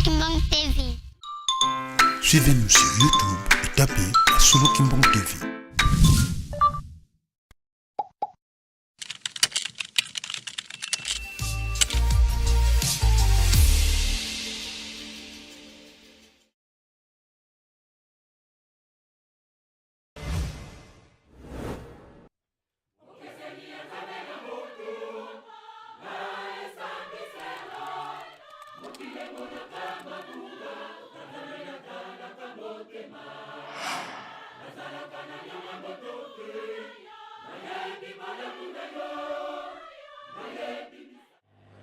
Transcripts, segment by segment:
Kimbangu TV. Suivez-nous sur YouTube et tapez Solo Kimbangu TV.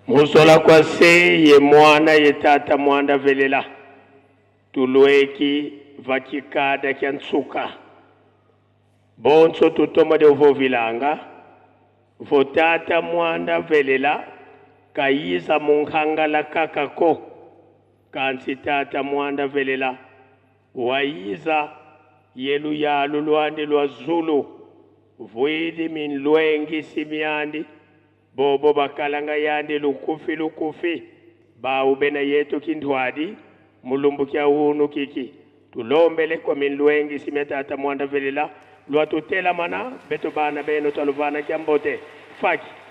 Musola kwa se ye mwana ye tata mwanda velela tulweki vakikada kya ntsuka bonso tutoma de vovilanga votata mwanda velela kayiza munkhangala kakako kansi tata mwanda velela wayiza yelu yalu lwandi lwa zulu vwidi minlwengi simyandi bobo bakalanga yandi lukufi lukufi baubena yetu kindwadi mulumbu kya unu kiki tulombele kwa minlwengi simya tata mwanda velela lwatutela mana beto bana beno twaluvana kya mbote faki.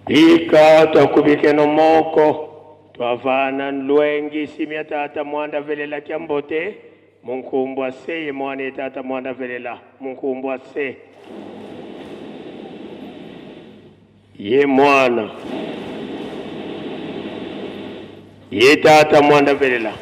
Ika twakubikeno moko twavana nlwengi simya tata mwanda velela kya mbote munkumbwa se ye mwana ye tata mwanda velela munkumbwa se ye mwana ye tata mwanda velela.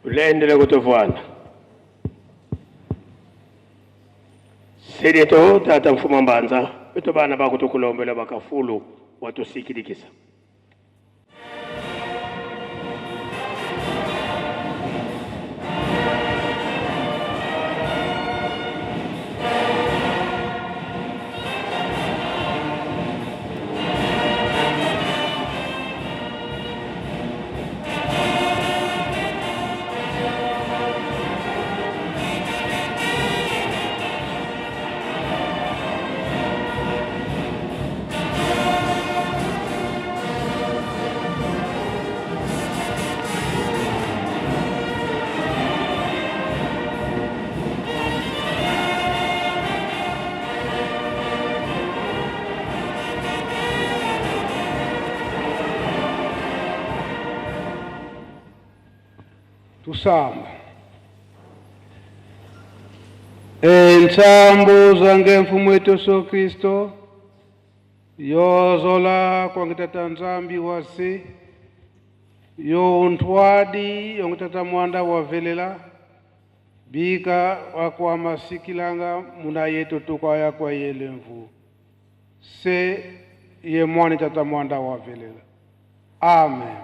Tulendele kutuvwana sedeto tata mfuma mbanza beto bana bakutukulombela bakafulu watusikilikisa. Tusamba. Entsambo zange mfumo wetu Yesu Kristo yozola kwangitata Nzambi wasi yo ntwadi yongitata mwanda wavelela bika wakwamasikilanga muna yetu tukaya kwa yelemvu se ye mwani tata mwanda wavelela. Amen.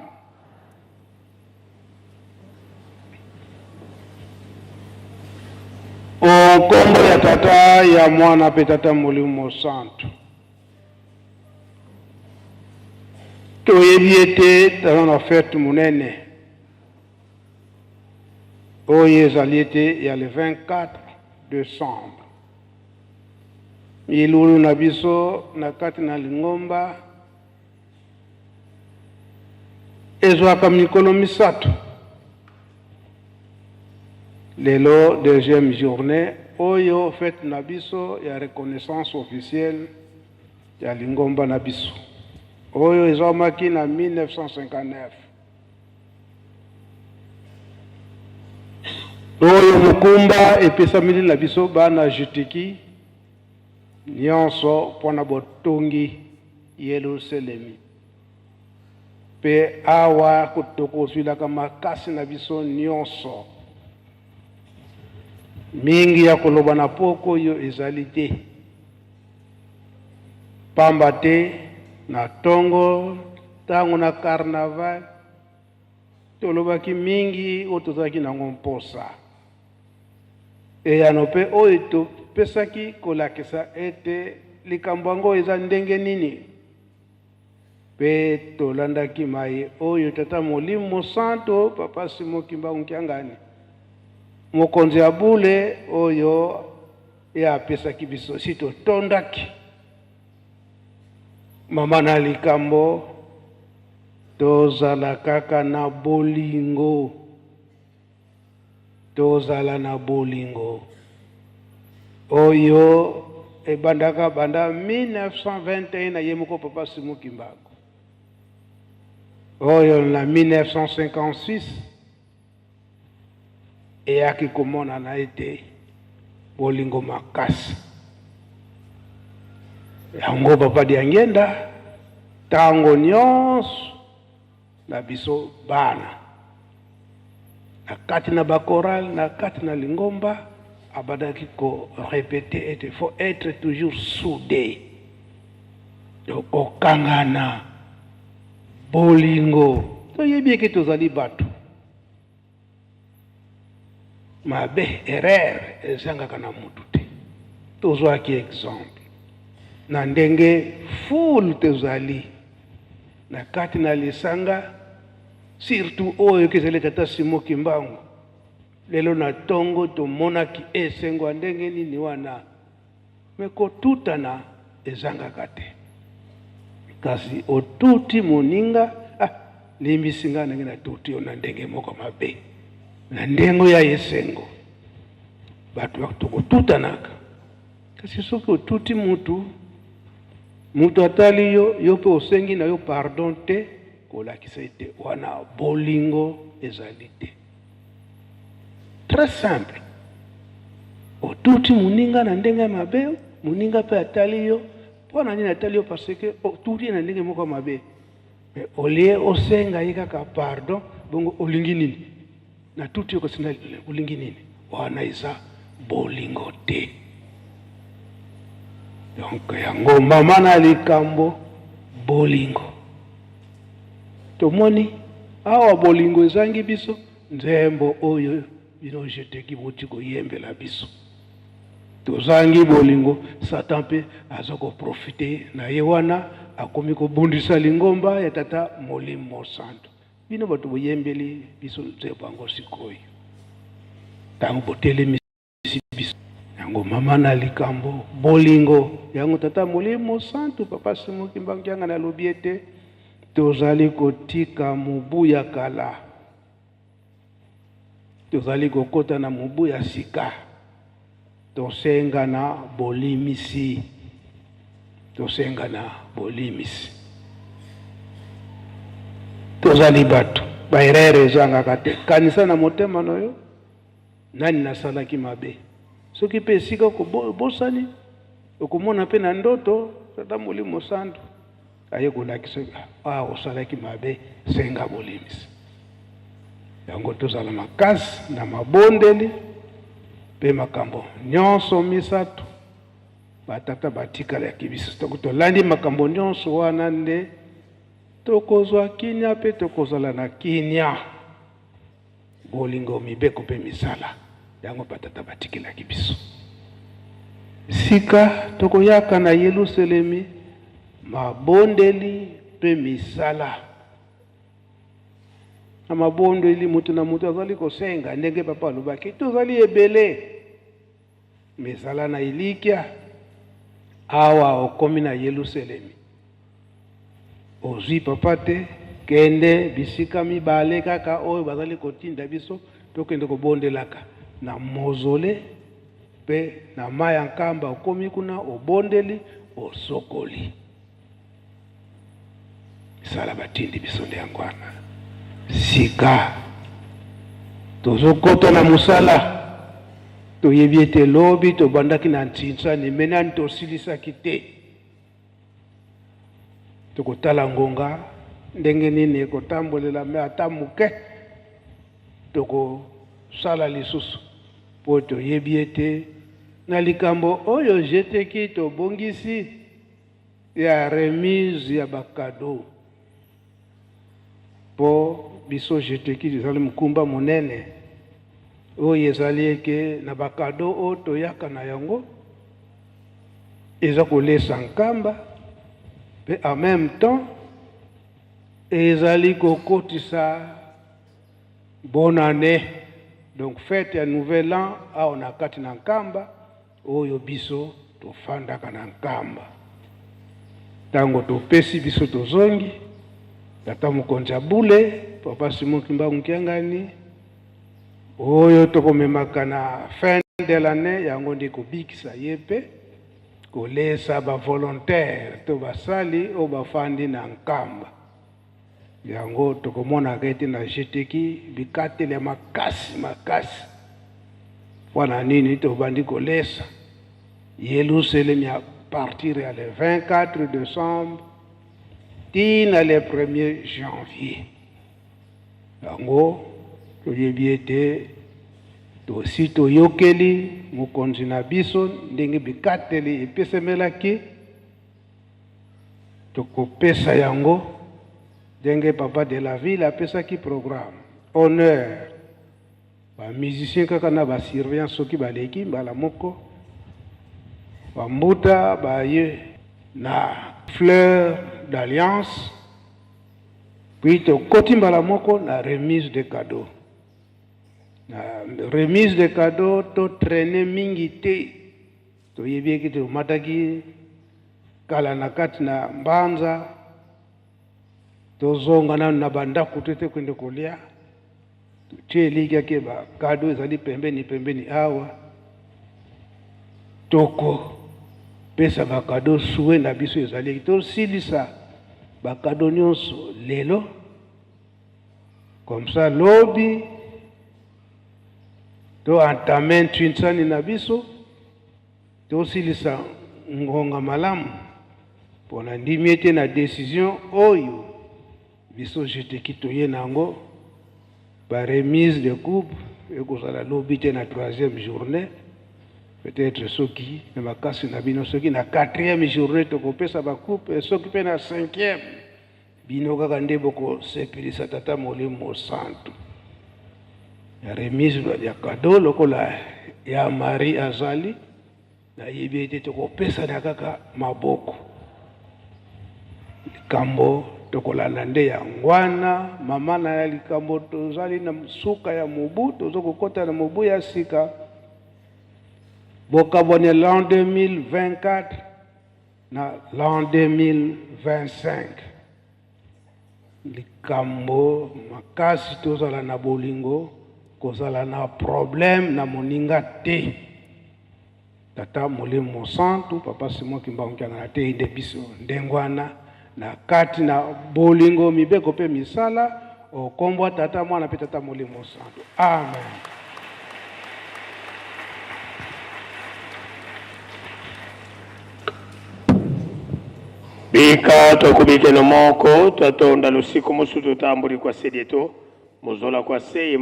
Okombo ya Tata ya Mwana pe Tata Molimo Santu. Toyebi ete toza na fete monene oyo ezali ete ya le 24 décembre. Milulu na biso na kati na lingomba ezwaka mikolo misato. Lelo deuxième journée oyo fete na biso ya reconnaissance officielle ya lingomba na biso oyo ezwamaki na 1959. Oyo mokumba epesameli na biso bana Jutiki nyonso mpo na botongi Yelusalemi. Mpe awa tokozwilaka makasi na biso nyonso. Mingi ya koloba na poko oyo ezali te, pamba te na tongo ntango na carnaval. Tolobaki mingi oyo tozalaki nango mposa. Eyano mpe oyo topesaki kolakisa ete likambo yango eza ndenge nini. Mpe tolandaki maye oyo Tata Molimo Mosanto, Papa Simon Kimbangu Kiangani, mokonzi ya bule oyo ye apesaki biso, si totondaki mama na likambo, tozala kaka na bolingo, tozala na bolingo oyo ebandaka banda 1921 na ye moko Papa Simon Kimbangu, oyo na 1956 eyaki komonana ete bolingo makasi yango Papa Diangienda ntango nyonso na biso bana na kati na bakorale, na kati na lingomba, abandaki korepete ete faut être toujours soudé, kokangana, bolingo. Toyebi eke tozali bato mabe, erreur ezangaka na mutu te. Tozwaki exemple na ndenge foule tozali na kati na lisanga, surtout oyo ezali Tata Simon Kimbangu. Lelo na tongo tomonaki esengo ya ndenge nini wana, me kotutana ezangaka te. Kasi otuti moninga, ah, limbisi nga ndenge natuti yo na ndenge moko mabe, na ndenge ya esengo bato tokotutanaka. Kasi soki otuti mutu, mutu atali yo, yo mpe osengi na yo pardon te, kolakisa ete wana bolingo ezali te. Très simple, otuti moninga na ndenge ya mabe, moninga mpe atali yo. Mpo na nini atali yo? Parce que otuti na ndenge moko mabe, mais olie osenga ye kaka pardon, bongo olingi nini? Natuti yo kasi olingi nini? Wana eza bolingo te. Donc yango mama na likambo bolingo. Tomoni awa bolingo ezangi biso, nzembo oyo bino jeteki boti koyembela biso. Tozangi bolingo, Satan mpe aza koprofite na ye wana, akomi kobundisa lingomba ya Tata Molimo Santo. Bino bato boyembeli biso nzembo yango sikoyo, ntango botelemisi biso yango mama na likambo bolingo yango Tata Molimo Santu, Papa Simon Kimbangu Kiangani alobi ete tozali kotika mobu ya kala, tozali kokota na mobu ya sika. Tosengana bolimisi, tosengana bolimisi. Tozali bato, ba erreur ezangaka te. Kanisa na motema na yo, nani nasalaki mabe? Soki mpe esika obosani, okomona mpe na ndoto Tata Molimo Santu aye kolakisa, ah, osalaki mabe, senga bolimisi. Yango tozala makasi na mabondeli mpe makambo nyonso misato batata batikalaki biso. Soki tolandi makambo nyonso wana nde tokozwa kimia mpe tokozala na kimia. Bolingo, mibeko mpe misala yango batata batikelaki biso. Sika tokoyaka na Yelusalemi, mabondeli mpe misala. Na mabondeli moto na moto azali kosenga ndenge papa alobaki, tozali ebele, mizala na elikya. Awa okomi na Yelusalemi, ozwi papa te, kende bisika mibale kaka oyo bazali kotinda biso tokende kobondelaka na mozole mpe na mai ya Nkamba. Okomi kuna, obondeli, osokoli. Misala batindi biso nde yango wana. Sika tozokota na mosala, toyebi ete lobi tobandaki na ntinsani, me nani tosilisaki te. Tokotala ngonga ndenge nini ekotambolela, me ata moke tokosala lisusu, mpo toyebi ete na likambo oyo jeteki tobongisi ya remise ya bakado, mpo biso GTQ ezali mokumba monene oyo ezali eke na bakado oyo toyaka na yango eza kolesa Nkamba mpe en même temps ezali kokotisa bonne année, donc fête ya nouvel an awa na kati na Nkamba oyo biso tofandaka na Nkamba. Ntango topesi biso tozongi, tata mokonzi ya bule papa Simon Kimbangu Kiangani oyo tokomemaka na fin de l'année, yango nde kobikisa ye mpe kolesa ba volontaire to basali oyo bafandi na Nkamba. Yango tokomonaka ete na GTQ bikateli ya makasi makasi. Mpo na nini tobandi kolesa Yelusalemi à partir ya le 24 décembre ti na le 1er janvier. Yango toyebi ete tosi toyokeli mokonzi na biso ndenge bikateli epesemelaki, tokopesa yango ndenge papa de la ville apesaki programme honneur ba musicien kaka na ba surveillant soki baleki mbala moko bambuta baye na fleur d'alliance, puis tokoti mbala moko na remise de cadeau. Na remise de cadeau to traîner mingi te, toyebi eke tomataki kala na kati na mbanza, tozonga nanu na bandako te te kende kolia, totie elikiaki ba cadeau ezali pembeni pembeni awa, toko pesa ba cadeau souhait na biso ezali tosilisa ba cadeau nyonso lelo, comme ça lobi to entamer ntswintsani na biso, tosilisa ngonga malamu mpona ndimi ete na décision oyo biso GTQ toye nango ba remise de coupe ekozala lobi te na troisième journée, peut-être soki na makasi na bino, soki na quatrième journée tokopesa ba coupe, soki mpe na cinquième, bino kaka nde bokosepelisa tata Molimo Santu. Ya remise ya cadeau lokola ya Marie azali, nayebi ete tokopesana kaka maboko. Likambo tokolanda nde yango wana, mama na ya likambo, tozali na suka ya mobu, toza kokɔta na mobu ya sika. Bokabwani l'an 2024 na l'an 2025, likambo makasi tozala na bolingo, kozala na problème na moninga te. Tata Molimo Santu papa Simon Kimbangu Kiangani ateyi nde biso ndenge wana na kati na bolingo, mibeko mpe misala, okombwa Tata, Mwana mpe Tata Molimo Santu. Amen. Bika tokubikeno moko twatonda lusiku musu tutambuli kwa sedieto muzola kwa seye.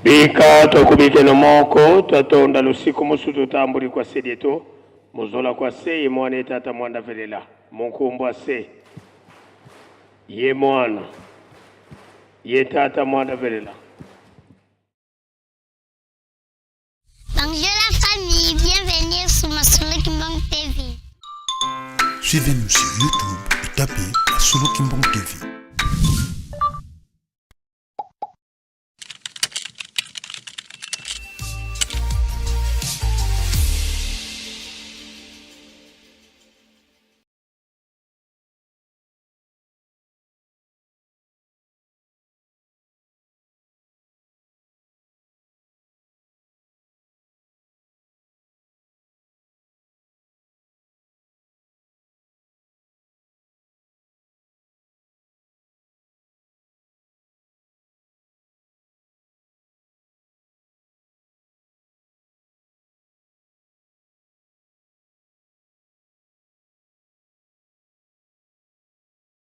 Bika tokubikeno moko twatonda lusiku musu tutambuli kwa sedieto muzola kwa seye mwana etata mwanda velela munkumbwa se ye mwana ye tata mwanda velela. Bonjour la famille, bienvenue sur Masolo Kimbangu TV. Suivez-nous sur YouTube et tapez Masolo Kimbangu TV.